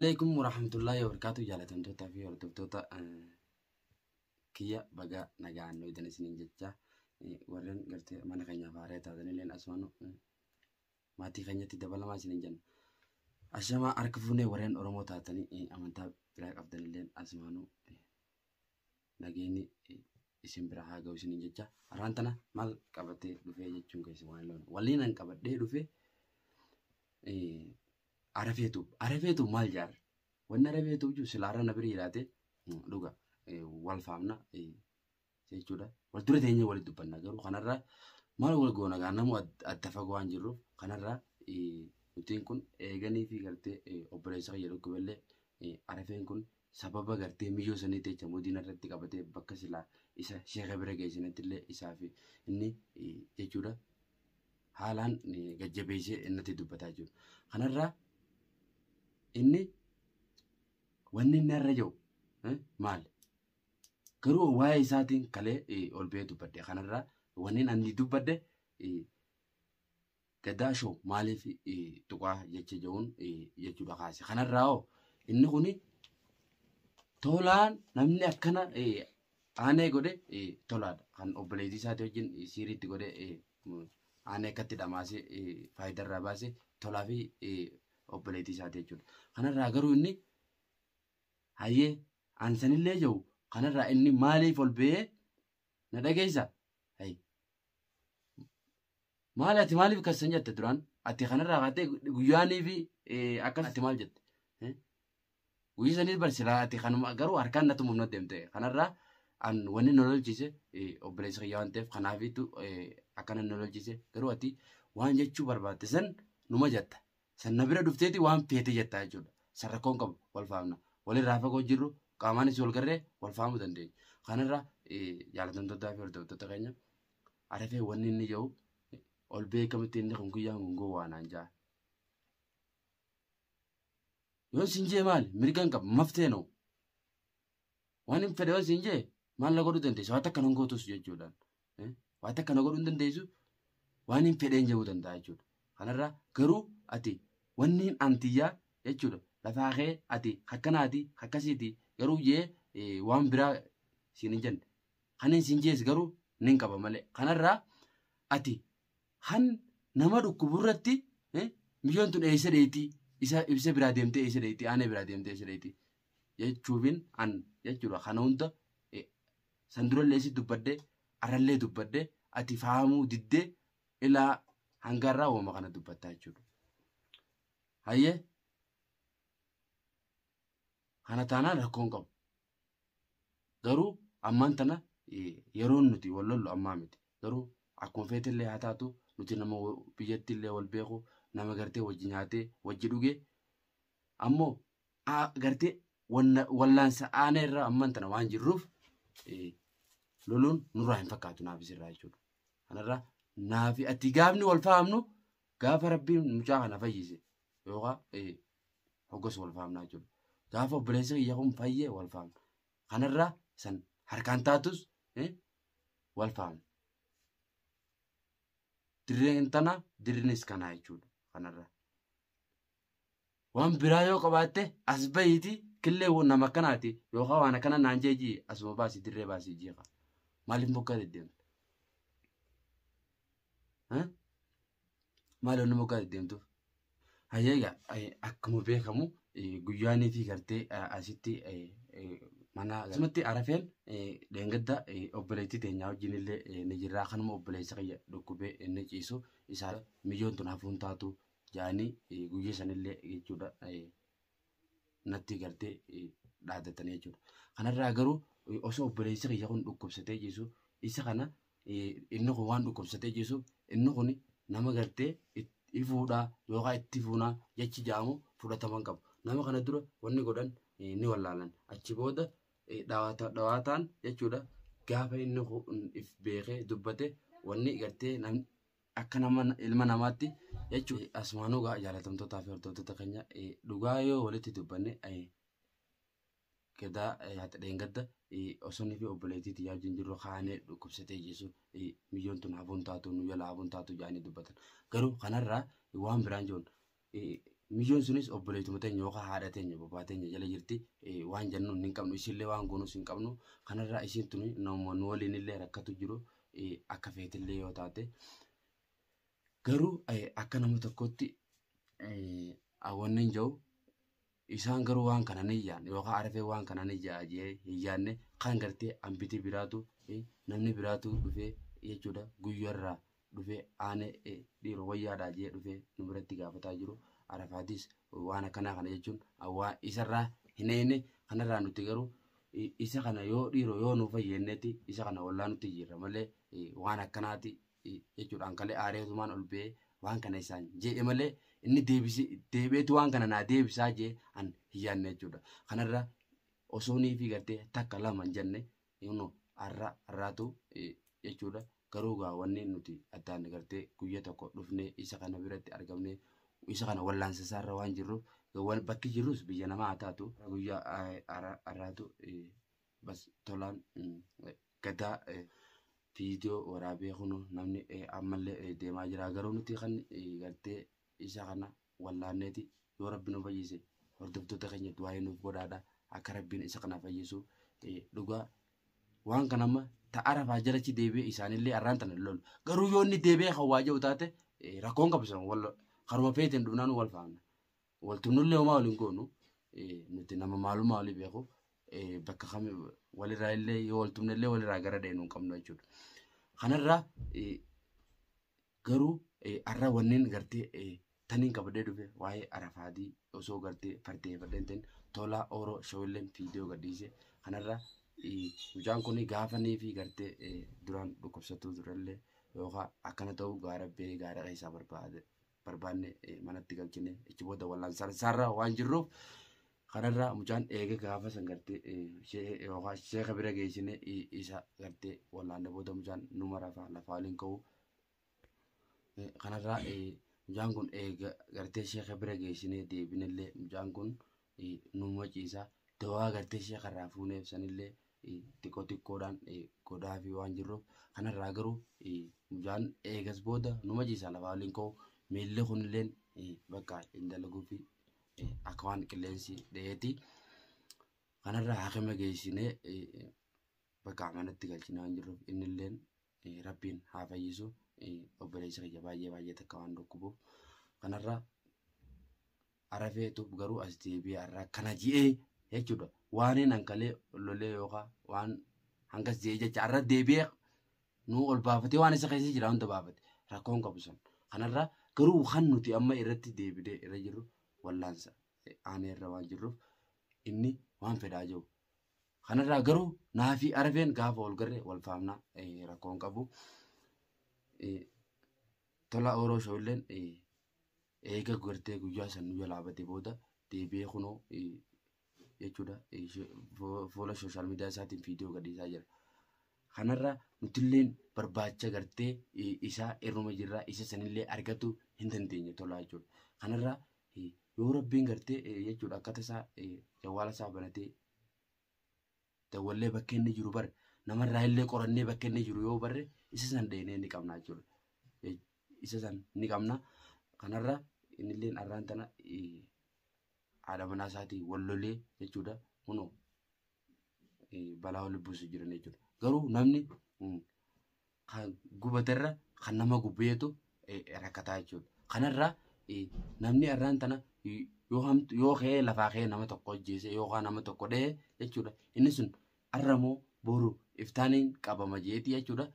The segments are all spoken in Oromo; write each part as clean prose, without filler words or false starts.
Alaikum warahmatullahi wabarakatuh, jaalatamtootaa fi hordoftoota kiyya, baga nagaan nu isiniin jecha. Warreen gartee mana keenyaaf haaraa taatanillee asumaan maatii keenyatti dabalamaa isiniin jenna. Ashamaa, harka fuunee. Warreen Oromoo taatanii amantaa biraa qabdanillee asumaanuu nageenyi isin bira haa ga'u isiniin jecha. Har'aan tana maal qabatee dhufee jechuun keessa waan loon waliin an qabadhee dhufe Arafeetu. Arafeetu maal jaarre? Wanni arafeetu jiru silaarra na bira jiraate dhuga wal faamna jechuudha. Wal dura teenyee walitti dubbanna, garuu kanarraa maal wal goona gaa, namu adda fagoo waan jirruuf. Kanarraa nutiin kun eeganii fi gartee obboleessa kiyya dhukkuballee arafeen kun sababa gartee miyyoo saniitti jecha modiina irratti qabatee bakka silaa isa sheeka bira geessanitti illee isaa fi inni jechuudha haalaan gajjabeessee innatti dubbataa jiru. Kanarraa inni wanni inni irra jiru maali? Garuu waa'ee isaatiin kalee ol ba'ee dubbadhe. Kanarraa wanni ani dubbadhe Gadaa Show maaliif tuqaa jecha jedhuun jechuudha kaase. Kanarraa hoo inni kuni tolaan namni akkana aanee godhe tolaadha. Kan obboleettii isaatii wajjin siiriitti godhe, aanee akkatti dhamaasee faayidaa irraa baase tolaa fi obboleettii isaatii jechuudha. Kanarraa garuu inni hayyee ansanillee jiru, kanarraa inni maaliif ol ba'ee na dhageessa? Maali, ati maaliif kassan jette duraan? Ati kanarraa kaatee guyyaanii fi akkas ati maal jette? Guyyaa saniis barsiilaa ati kanuma garuu harkaan natti humna deemte. Kanarraa an wanni na lolchise obboleessa kiyya waan ta'eef kanaafiitu akkana na lolchise. Garuu ati waan jechuu barbaadde san numa jetta. San na bira dhufteeti waan feete jetta jechuudha. San rakkoon qabu, wal faamna. Walirraa fagoo jirru qaamaanis wal garree wal faamuu dandeenya. Kanarraa jaalatamtootaa fi hordoftoota keenya, arafee wanni inni jedhu ol beekamitti inni kun guyyaan kun gowwaa naan jaa. Yoon sin jee maali? Mirga hin qabu. Maftee noo. Waan hin fedhe yoon sin jee maal na godhuu dandeessu? Waan takka nan gootus jechuudhaan. Waan takka na godhuu hin dandeessu. Waan hin fedheen jechuu danda'a jechuudha. Kanarraa garuu ati wanni hin antiyyaa jechuudha. Lafaa kee ati akkanaati akkasiiti garuu jee waan biraa siin hin jenne. Kan hin siin jees garuu nin qaba malee. Kanarraa ati kan nama dhukkubu irratti miyyoon tun eessa dheetii, isa ibsa biraa deemtee eessa dheetii, aanee biraa deemtee eessa dheetii jechuufin an jechuudha. Kana hunda san durallee si dubbadde, arallee dubbadde, ati fahamuu diddee ilaa hangarraa uumama kana dubbattaa jechuudha. Hayyee, kana taanaan rakkoon qabu. Garuu ammaan tana yeroon nuti wal lollu ammaa miti. Garuu akkuma feetillee haa taatu, nuti nama biyyatti illee wal beeku, nama gartee wajji nyaatee wajji dhuge, ammoo gartee wallaansa aanee irra ammaan tana waan jirruuf loluun nurraa hin fakkaatu naaf isirraa jechuudha. Kanarraa naafi ati gaafni wal fahamnu gaafa Rabbiin mucaa kana fayyise yookaan hoggas wal fahamnaa jechuudha. Gaafa obboleessi kiyya kun fayyee wal fahamna. Kanarraa san harkaan taatus wal fahamna. Dirreen tana dirrinis kanaa jechuudha. Kanarraa. Waan biraa yoo qabaatte as bahiiti killee nama akkanaati yookaan waan akkana naan jeejii asuma baasii dirree baasii jeeqa. Maaliif moggaa deddeemta? Maali wanni moggaa deddeemtuuf? Hayyee egaa, akkuma beekamu guyyaanii fi gartee asitti mana asumatti arafeen dheengadda obboleettii teenyaa wajjin illee ni jirraa, kanuma obboleessa kiyya dhukkubee inni ciisu isaa miyyoon tun hafuun taatu jaanii guyyaa sanillee jechuudha natti gartee dhaadatanii jechuudha. Kanarraa garuu osoo obboleessi kiyya kun dhukkubsatee ciisu, isa kana inni kun waan dhukkubsatee ciisuuf inni kun nama gartee ifuudhaa yookaan itti fuunaa jechi jaamu fudhataman qabu. Nama kana dura wanni godhan ni wallaalan. Achi booda dhawaataan jechuudha gaafa inni if beekee dubbate wanni gartee akka nama ilma namaatti jechuudha. Asumaanuu gaa jaalatamtootaa fi hordoftoota keenya, dhugaa yoo walitti dubbanne, gadaa haadha dheengadda osoo fi obboleettii tiyyaa wajjin jirru kaanee dhukkubsatee jechuun miyyoon tun hafuun taatu, nu jala hafuun taatu jedhanii dubbatan. Garuu kanarraa waan biraan jiruun Miyyoon sunis obboleettuma teenya yookaan haadha teenya bobbaa teenya jala jirti. Waan jennuun hin qabnu, isinillee waan goonuus hin qabnu. Kanarraa isiin tuni nama nu waliin illee rakkatu jiru akka feetillee yoo taate. Garuu akka nama tokkotti wanni hin jiru isaan garuu waan kana ni yaadne yookaan Arafee waan kana ni jee hin yaadne kan gartee hambitii biraatu namni biraatu dhufee jechuudha guyyaarraa dhufee aanee dhiiroo wayyaadhaa jee dhufee nu biratti gaafataa jiru. Arafaatis waan akkanaa kana jechuun waan isarraa hin eegne. Kanarraa nuti garuu isa kana yoo dhiiroo yoo nu fayyeennetti isa kana wallaa nutti jirra malee waan akkanaati jechuudha. Ankalee aareetumaan ol ba'ee waan kana isaan je'e malee inni deebi'eetu waan kana naa deebisaa jee an hin yaadne jechuudha. Kanarra osoo nii fi gartee takka lama hin jenne har'a har'aatu jechuudha. Garuu gaa wanni nuti addaan gartee guyya tokko dhufnee isa kana biratti argamnee isa kana wallaansa isaarra waan jirruuf bakki jirrus biyya namaa haa taatu guyyaa har'aatu bas tolaan gadaa viidiyoo waraabee kunu namni ammallee deemaa jira. Garuu nuti kan gartee isa kana wallaanneeti yoo rabbi nu fayyise hordoftoota keenya du'aa nuuf godhaadha akka rabbiin isa kana fayyisu. Dhugaa waan kana amma ta'a rafaa jalachi deebi'ee isaanillee har'aan tana lolu. Garuu yoo inni deebi'ee kan waa jedhu taate rakkoon qabu wal karuma feeteen dhufnaan wal faana. Waltumnullee homaa waliin goonu nuti nama maalummaa walii beeku bakka kam walirraa illee yoo waltumnellee walirraa gara dheenu hin qabnu jechuudha. Kanarraa garuu har'a wanneen gartee taniin qabadhee dhufe waa'ee Arafaatii osoo gartee fardeeffadhee hin ta'in Tolaa Ooroo Shawilleen viidiyoo gadhiise. Kanarra mucaan kun gaafanii fi gartee duraan dhukkubsatuu turellee yookaan akkana ta'uu gaara ba'ee gaara keessaa barbaade barbaanne manatti galchine achi booda wallaansaarra waan jirruuf kanarraa mucaan eega gaafa san gartee yookaan sheeka bira geessine isa gartee wallaanne booda mucaan numa rafaa lafaa waliin ka'u. Kanarraa mucaan kun eega gartee sheeka bira geessine deebinellee mucaan kun numa ciisa dawaa gartee sheeka irraa fuuneef sanillee xiqqoo xiqqoodhaan godhaa fi waan jirruuf kanarraa garuu mucaan eegas booda numa ciisa lafaa waliin ka'u. Miilli kunilleen bakka hin dalaguu fi akka waan qilleensi dheeti. Kanarraa hakima geessinee bakka manatti galchinee waan jirruuf innilleen rabbiin haa fayyisu. Obboleessa kiyya baay'ee baay'ee takka waan dhukkubuuf. Kanarraa Arafeetu garuu as deebi'ee har'a kana ji'ee jechuudha. Waan hin hanqalee lolee yookaan waan hangas ji'ee jecha har'a deebi'ee nu ol baafatee waan isa keessa jira hunda baafate rakkoon qabu sun. Kanarraa garuu kan nuti amma irratti deebinee irra jirru wallaansa aanee irra waan jirruuf inni waan fedhaa jiru. Kanarraa garuu naafii Arafeen gaafa ol garree wal faamnaa rakkoon qabu. Tolaa Ooroo Shawilleen eega gartee guyyaa san nu jalaa bade booda deebi'ee kunoo jechuudha fuula sooshaal miidiyaa isaatiin viidiyoo gadhiisaa jira. Kanarra nutilleen barbaacha gartee isaa irruma jirra isa sanillee argatu hin dandeenye tolaa jechuudha. Kanarra yoo rabbiin gartee jechuudha akkata isaa jawwaala isaa banatee dawwallee bakka inni jiru bare namarraa illee qorannee bakka inni jiru yoo barre isa san dheenee ni qabna jechuudha. Isa san ni qabna. Kanarra innilleen har'aan tana haadha manaa isaatii wal lolee jechuudha. Kunoo balaa wal buusu jiran jechuudha. Garuu namni kan gubaterra kan nama gubbeetu rakkataa jechuudha. Kanarraa namni har'aan tana yoo hamtu yoo ka'ee lafaa ka'ee nama tokko ajjeese yookaan nama tokko dha'e jechuudha. Inni sun har'a moo boru iftaaniin qabama jeeti jechuudha.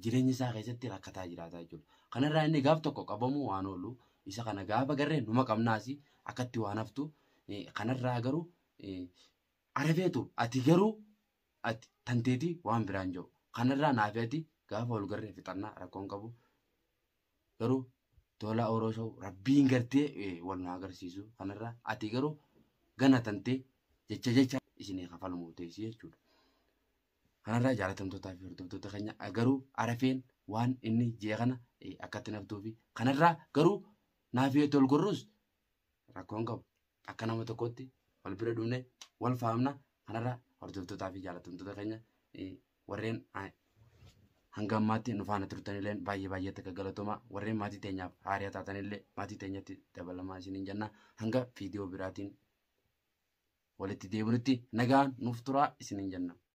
Jireenya isaa keessatti rakkataa jiraata jechuudha. Kanarraa inni gaaf tokko qabamuu waan oolu isa kana gaafa garree numa qabnaasi akkatti waan haftu. Kanarraa garuu Arafeetu ati garuu ati tanteeti waan biraan jiru. Kanarraa naafi ati gaafa wal garree fixannaa rakkoon qabu. Garuu Tolaa Ooroo Show rabbiin gartee wal nu agarsiisu. Kanarraa ati garuu gana tantee jecha jecha isinii kafalmuu teessi jechuudha. Kanarraa jaalatamtootaa fi hordoftoota keenya garuu Arafeen waan inni jee kana akkatti naftuufi kanarraa garuu naafii ati wal gorruus rakkoon qabu. Akka nama tokkootti wal bira dhufne wal faamna. Kanarraa hordoftootaa fi jaalatamtoota keenya warreen Hanga ammaatti nu faana turtanillee baay'ee baay'ee takka galatooma. Warreen maatii teenyaaf haaraa taatanillee maatii teenyatti dabalamaa isiniin jenna. Hanga viidiyoo biraatiin walitti deebinutti nagaan nuuf turaa isiniin jenna.